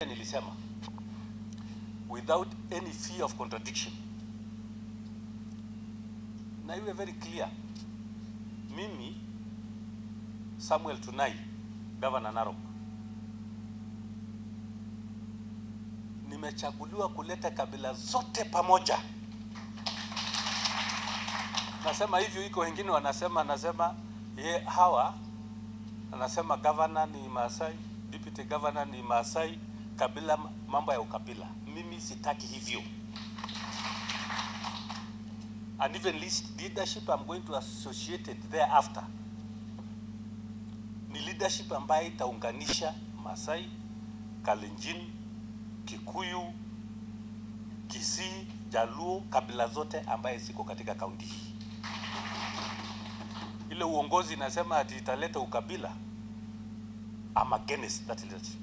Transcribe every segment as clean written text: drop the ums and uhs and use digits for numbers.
Nilisema without any fear of contradiction, na iwe very clear, mimi Samuel Tunai, Governor Narok, nimechaguliwa kuleta kabila zote pamoja. Nasema hivyo, iko wengine wanasema, nasema ye hawa anasema governor ni Maasai, deputy governor ni Maasai, kabila, mambo ya ukabila. Mimi sitaki hivyo. And even list leadership I'm going to associate it thereafter. Ni leadership ambayo itaunganisha Maasai, Kalenjin, Kikuyu, Kisii, Jaluo, kabila zote ambaye ziko katika kaunti hii. Ile uongozi inasema ati italeta ukabila, I'm against that leadership.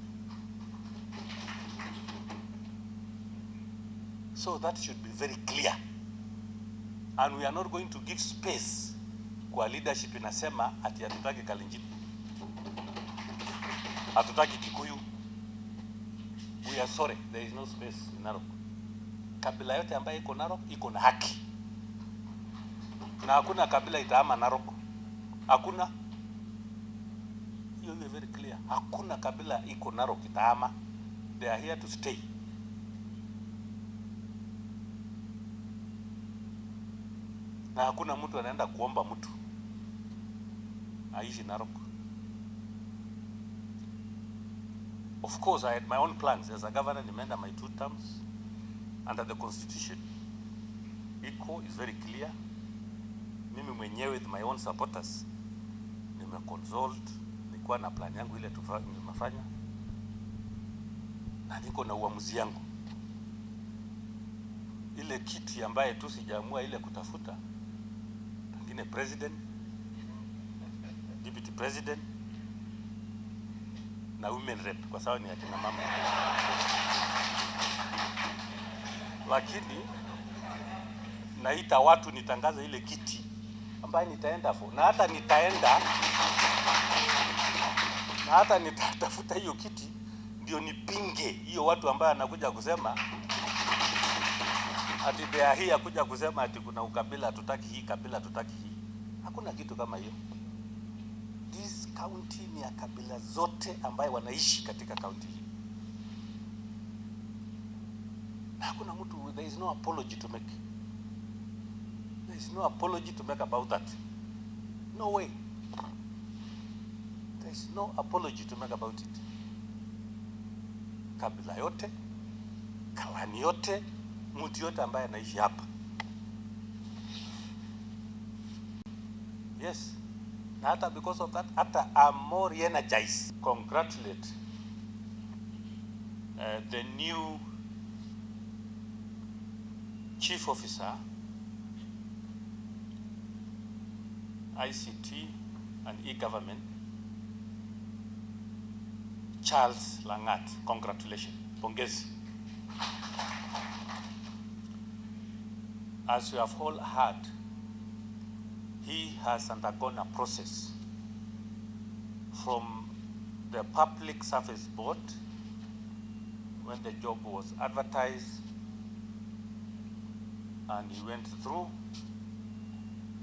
So that should be very clear. And we are not going to give space kwa leadership inasema ati hatutaki Kalenjin, hatutaki Kikuyu. We are sorry, there is no space in Narok. Kabila yote ambayo iko Narok iko na haki, na hakuna kabila itahama Narok. Hakuna. Hiyo iwe very clear. Hakuna kabila iko Narok itahama. They are here to stay. Na hakuna mtu anaenda kuomba mtu aishi Narok. Of course, I had my own plans. As a governor, nimeenda my 2 terms under the constitution. Iko is very clear. Mimi mwenyewe with my own supporters nimeconsult, nilikuwa na plan yangu ile nimefanya, na niko na uamuzi yangu. Ile kiti ambaye tu sijaamua ile kutafuta, pengine president, deputy president na women rep, kwa sababu ni akina mama. Lakini naita watu nitangaze ile kiti ambaye nitaenda for, na hata nitaenda, na hata nitatafuta hiyo kiti ndio nipinge hiyo watu ambaye anakuja kusema ati they are here kuja kusema ati kuna ukabila, hatutaki hii kabila, hatutaki hii. Hakuna kitu kama hiyo. This county ni ya kabila zote ambaye wanaishi katika county hii. Na hakuna mtu, there is no apology to make. There is no apology to make about that. No way. There is no apology to make about it. Kabila yote, kalani yote, mtu yote ambaye anaishi hapa. Yes. Na hata because of that, hata I'm more energized. Congratulate the new Chief Officer, ICT and e-government, Charles Langat. Congratulations. Pongezi. As you have all heard, he has undergone a process from the Public Service Board when the job was advertised, and he went through.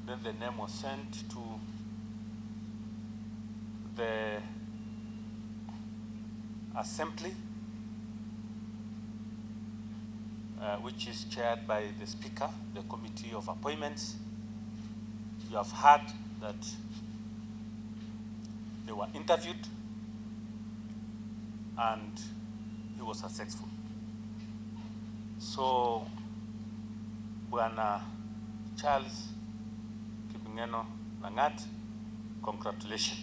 Then the name was sent to the assembly, which is chaired by the Speaker, the Committee of Appointments. You have heard that they were interviewed and he was successful. So, Bwana Charles Kipngeno Langat, congratulations.